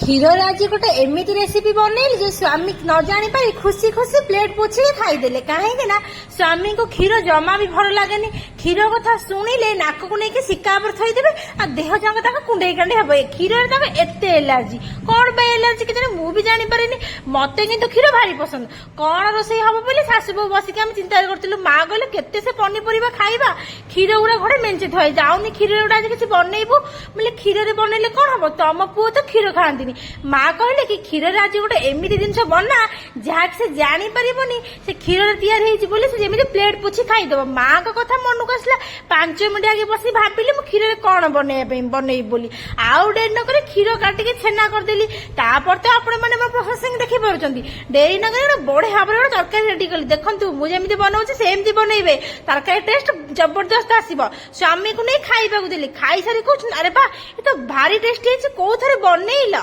କ୍ଷୀରରେ ଆଜି ଗୋଟେ ଏମିତି ରେସିପି ବନେଇଲି ଯେ ସ୍ୱାମୀ ନ ଜାଣିପାରି ଖୁସି ଖୁସି ପ୍ଲେଟ୍ ପୋଛିକି ଖାଇଦେଲେ। କାହିଁକି ନା ସ୍ୱାମୀଙ୍କୁ କ୍ଷୀର ଜମା ବି ଭଲ ଲାଗେନି। କ୍ଷୀର କଥା ଶୁଣିଲେ ନାକକୁ ନେଇକି ଶିକା ଉପରେ ଥୋଇଦେବେ ଆଉ ଦେହ ଯାକ ତାଙ୍କ କୁଣ୍ଡେଇ କାଣ୍ଡେଇ ହବ। ଏ କ୍ଷୀରରେ ତାଙ୍କ ଏତେ ଏଲାର୍ଜି, କଣ ପାଇଁ ଏଲାର୍ଜି କେଜାଣି, ମୁଁ ବି ଜାଣିପାରେନି। ମତେ କିନ୍ତୁ କ୍ଷୀର ଭାରି ପସନ୍ଦ। କଣ ରୋଷେଇ ହବ ବୋଲି ଶାଶୁ ବୋହୂ ବସିକି ଆମେ ଚିନ୍ତା କରୁଥିଲୁ। ମା କହିଲେ, କେତେ ସେ ପନିପରିବା ଖାଇବା, କ୍ଷୀର ଗୁଡା ଘରେ ମେଞ୍ଚେ ଥୁଆ ହେଇଛି, ଯାଉନି କ୍ଷୀରରେ ଗୁଡା ଆଜି କିଛି ବନେଇବୁ। ବୋଲେ କ୍ଷୀରରେ ବନେଇଲେ କଣ ହବ? ତମ ପୁଅ ତ କ୍ଷୀର ଖାଆନ୍ତିନି। ମା କହିଲେ କି କ୍ଷୀରରେ ଆଜି ଗୋଟେ ଏମିତି ଜିନିଷ ବନା, ଯାହାକି ସେ ଜାଣିପାରିବନି ସେ କ୍ଷୀରରେ ତିଆରି ହେଇଛି ବୋଲି, ସେ ଯେମିତି ପ୍ଲେଟ୍ ପୋଛି ଖାଇଦବ। ମାଙ୍କ କଥା ମନକୁ ଆସିଲା। 5 ମିନିଟ୍ ଆଗେ ବସି ଭାବିଲି ମୁଁ କ୍ଷୀରରେ କଣ ବନେଇବା ପାଇଁ ବନେଇବି ବୋଲି। ଆଉ ଡେରି ନକରି କ୍ଷୀର କାଟିକି ଛେନା କରିଦେଲି। ତାପରେ ତ ଆପଣ ମାନେ ମୋ ପ୍ରୋସେସିଂ ଦେଖିପାରୁଛନ୍ତି। ଡେରି ନକରି ଗୋଟେ ବଢିଆ ଭାବରେ ଗୋଟେ ତରକାରୀ ରେଡି କଲି। ଦେଖନ୍ତୁ, ମୁଁ ଯେମିତି ବନଉଛି ସେମିତି ବନେଇବେ, ତରକାରୀ ଟେଷ୍ଟ ଜବରଦସ୍ତ ଆସିବ। ସ୍ୱାମୀକୁ ନେଇ ଖାଇବାକୁ ଦେଲି। ଖାଇସାରି କହୁଛନ୍ତି, ଆରେ ବା, ଏ ତ ଭାରି ଟେଷ୍ଟି ହେଇଛି, କୋଉଥିରେ ବନେଇଲ?